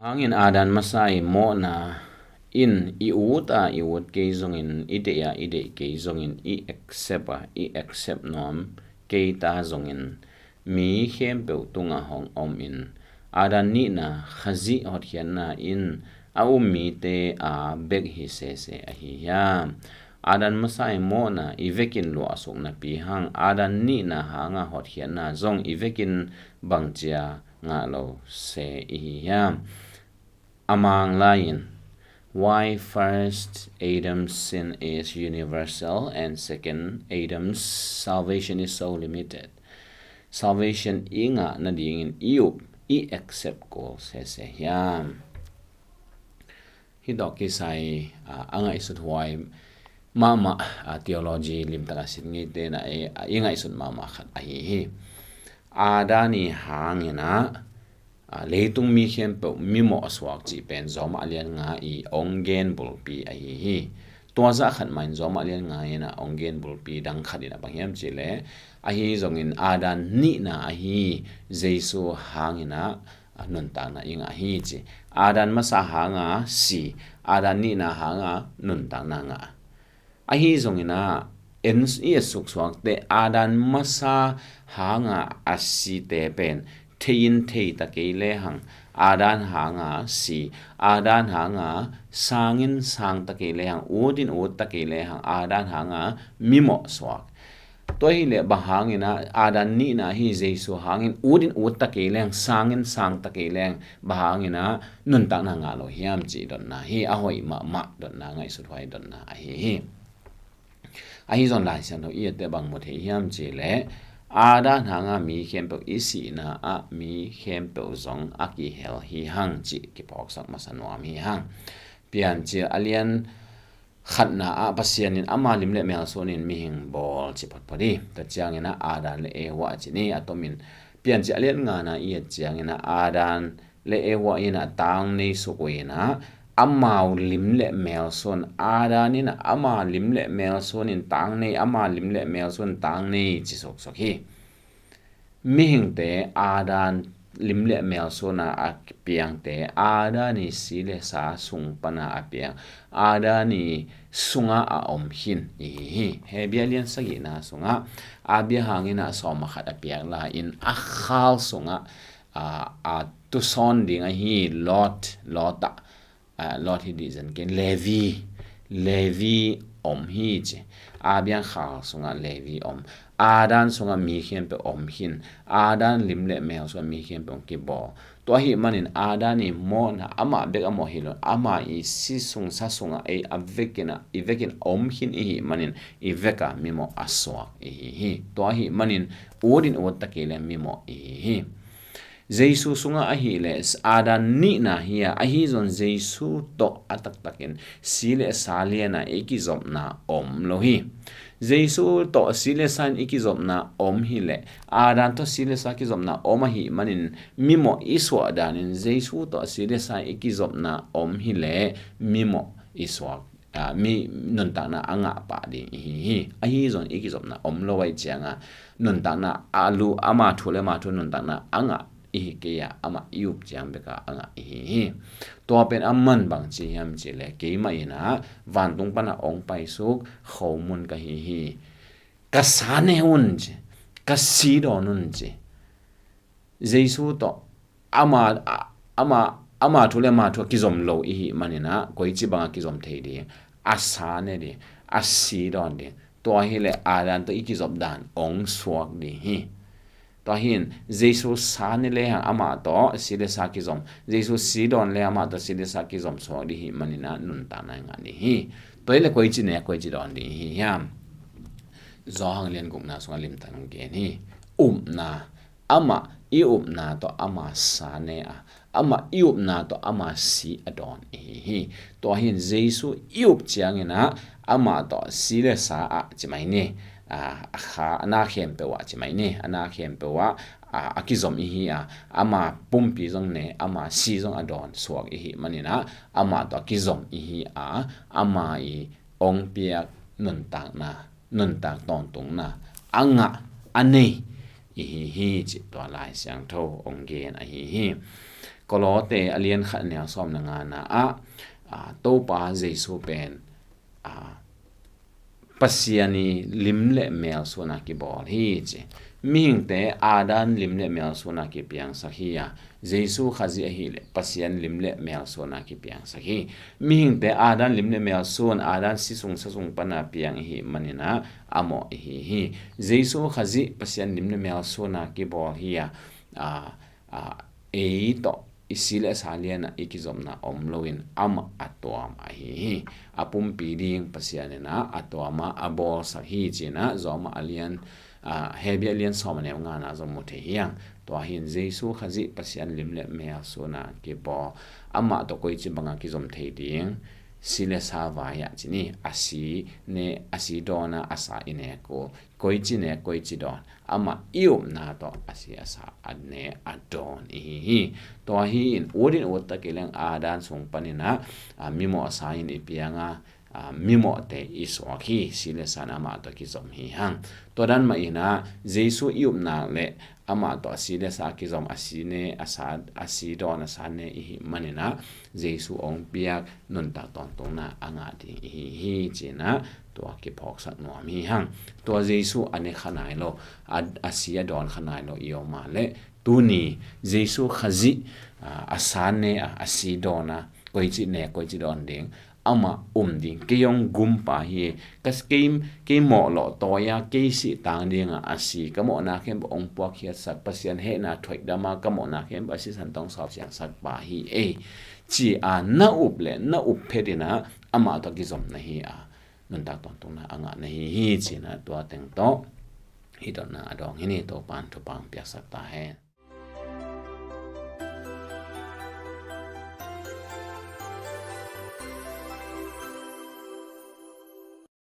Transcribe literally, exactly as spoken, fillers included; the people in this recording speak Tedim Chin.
Hangin Adam masa i mawhna in i ut a i ut kei zongin, i deih a i deih kei zongin, i accept a i accept nuam kei ta zongin, mi khempeuh tungah hong om in, Adam nihna Khazih hotkhiatna in a um mite a bek hi sese ahi hiam? Adam masa i mawhna i vekin luahsuk napi hang, Adam nihna hanga hotkhiatna zong i vekin bangcia ngah lo se i hi hiam? A Manglai in, why first Adam's sin is universal and second Adam's salvation is so limited? Salvation i ngah nadingin i up, i accept kul sese hiam? Hih tawh kisai a, a ngaihsut huai mahmah a, theology limtak a sin ngeite na e, a, i ngaihsut mahmah khat ahi hi. Adam i hangin a, a, leitung mi khempeuh mimawh suak cih pen Rom a lian nga i ong gen bulpi ahi hi. Tua zah khat mah in Rom a lian nga in a ong gen bulpi dang khat in a bang hiam cih leh, ahi zongin Adam nihna ahi Jesu hangin a, a, nuntakna i ngah hi ci. Adam masa hanga si, Adam nihna hanga nuntakna ngah. Ahi zongin a, en i et suksuakte Adam masa hanga a site pen thei in thei ta kei lehang, Adam hanga si, Adam hanga sang in sang ta kei lehang, ut in ut ta kei lehang, Adam hanga mimawh suak. Tua hileh bang hangin a, Adam nihna hi Jesu hangin ut in ut ta kei leng, sang in sang ta kei leng, bang hangin a nuntakna ngah lo hiam cih dotna hi. A hoih mahmah dotna, ngaihsut huai dotna ahi hi. Ahi zong Lai Siangtho i et teh bang mu thei hiam cih leh, Adam hanga mi khempeuh i sihna ah mi khempeuh zong a kihel hi hang cih kiphawksak masa nuam hi hang. Piancil a lian khatna ah Pasian in ama lim le mel sunin mihing bawl ci photphot hi. Tua ciangin a Adam le Eva a ci ni, a tomin Piancil a lian ngana i et ciangin a Adam le Eva in a tang nei suk uh in a, amau lim le mel sun, Adam in a ama lim le mel sunin tang nei, ama lim le mel sun tang nei ci suksuk hi. Mihingte Adam lim le mel suna a piangte, Adam i si le sa sung pana a piang, Adam i sunga a om khin i hi hi. Hebru a lian sagihna sungah, Abraham in a sawm a khat a piak la in a khal sungah, a, a tusawn ding ahi Lot, Lot ah, a, Lot hi dih zen ken Levi, Levi om hi ci. Abraham khal sungah Levi om. Adam sungah mi khempeuh om khin. Adam lim le mel sungah mi khempeuh om kibawl. Tua ahih manin Adam i mawhna amah bek a mawh hi lo. Amah i si sung sa sungah ei a vekin a, i vekin om khin i hih manin i veka mimawh a suak i hi hi. Tua ahih manin ut in ut ta kei leng mimawh i hi hi. Jesu sungah ahih leh Adam nihna hi a, ahi zong Jesu tawh a taktakin si le sa liana i kizopna om lo hi. Jesu tawh si le sa in i kizopna om hi leh, Adam tawh si le sa kizopna om ahih manin mimawh i suah danin Jesu tawh si le sa i kizopna om hi leh mimawh i suak, a, mi nuntakna a ngah pah ding i hi hi. Ahi zong i kizopna om lo ahih cianga nuntakna a lu, ama thu le ama thu nuntakna a ngah i hi kei a, amah i up ciang beka a ngah i hi hi. Tua pen a man bang ci hiam cih leh, keimah in a vantung pana ong paisuk khomun ka hi hi. Ka sa ne un ci, ka si dawn un ci. Jesu tawh ama, a, ama, ama thu le ama thu a kizom lo i hih manin a, koici banga kizom thei ding, a sa ne ding, a si dawn ding. Tua hi leh Adam tawh i kizop dan ong suak ding hi. Tua hin Jesu sa ne lehang amah tawh si le sa kizom, Jesu si dawn le amah tawh si le sa kizom suak ding hih manin a nuntakna i ngah ding hi. Tua hi leh koici ne, koici dawn ding hi hiam? Johan lian gukna sungah limtak in gen hi. Upna, amah i upna tawh ama sa ne a, amah i upna tawh ama si a dawn i hi hi. Tua hin Jesu i up ciangin a, amah tawh si le sa ah ci mai ni, a, a kha, a na khempeuh ah ci mai ni, a na khempeuh ah, a, a kizom i hi a, ama pumpi zong ne, ama si zong a dawn suak i hih manin a, amah tawh a kizom i hi a, ama i ong piak nuntakna, nuntak tawntungna a ngah, a nei i hi hi cih tua Lai Siangtho ong gen ahi hi. Kolose a lian khat neu sawm le ngana ah, a, Topa Jesu pen, a, Pasian i lim le mel suana kibawl hi ci. Mihingte Adam lim le mel suana kipiangsak hi a, Jesu Khazih ahileh Pasian lim le mel suana kipiangsak hi. Mihingte Adam lim le mel suan, Adam si sung sa sung pana piang ihi maninah a mawh ihi hi. Jesu Khazih Pasian lim le mel suana kibawl hi a, a, a, ei tawh i si le sa lianah i kizopna om loin amah a tuam ahi hi. A pumpi ding Pasian inah a tuama a bawlsak hi cinah Rom a lian, a, Hebru a lian sawm a neu ngana zong mu thei hiang. Tua hin Jesu Khazih Pasian lim le mel suana kibawl, amah tawh koici banga kizom thei ding, si le sa vai ah ci ni, a si ne, a si dawna a sa i nek uh, koici ne, koici dawn, amah i upna tawh a si a sa a ne a dawn ihi hi. Tua hi in ut in ut tak i leng Adam sung paninah, a, mimawh sa in i pianga, a, mimawhte i suak hi. Si le sa in amah tawh kizom hi hang. Tua dan mah inah Jesu i upna le amah tawh a si le sa kizom, a si ne, a sa, a si dawn a sa ne ihi maninah Jesu ong piak nuntak tawntungna a ngah ding ihi hi cinah tua kiphawksak nuam hi hang. Tua Jesu a ne kha nai lo, a, a si a dawn kha nai lo i om a le tuni Jesu Khazih, a, a sa ne a, a si dawna koici ne, koici dawn ding, amah um ding, kei hong gumpa hi. Ka kei, kei mawh lawh tawi a, kei sih tang dinga a si, ka mawhna khempeuh hong puakkhiatsak, Pasian hehna thuaidam a, ka mawhna khempeuh a sisan tawh hong sawp siangsak pa hi ei, ci a na up le na up phet inah amah tawh kizom na hi a, nuntak tawntungna a ngah na hi hi cinah tua teng tawh i dotna a dawng hi ni. Topan thupha hong piaksak ta hen.